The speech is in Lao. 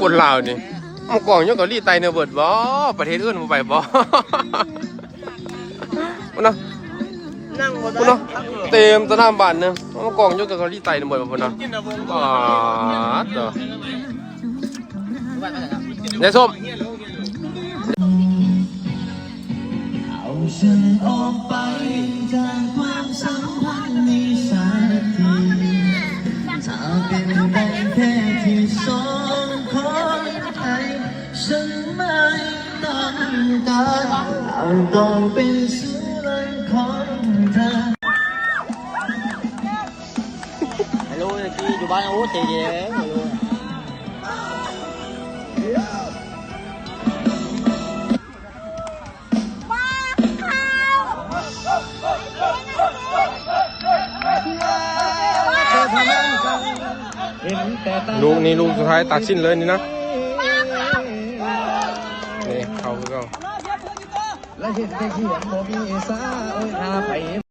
ຄົນລາວນີ້ ມາກອງຢູ່ເກົາຫຼີໃຕ້ນີ້ເບິດບໍ່? ປະເທດອື່ນບໍ່ໄປບໍ່? ພຸ້ນນະ ນັ່ງບໍ່ໄດ້ ພຸ້ນນະ ເຕັມສະໜາມບານນີ້ ມາກອງຢູ່ເກົາຫຼີໃຕ້ນີ້ເບິດບໍ່? ພຸ້ນນະ ປາດໂທ້ ຍາຍສົ້ມ. ລູກນີ້ ລູກສຸດທ້າຍຕັດສິນເລີຍນີ້ນະ ນີ້ເຂົ້າຄືເກົ່າ.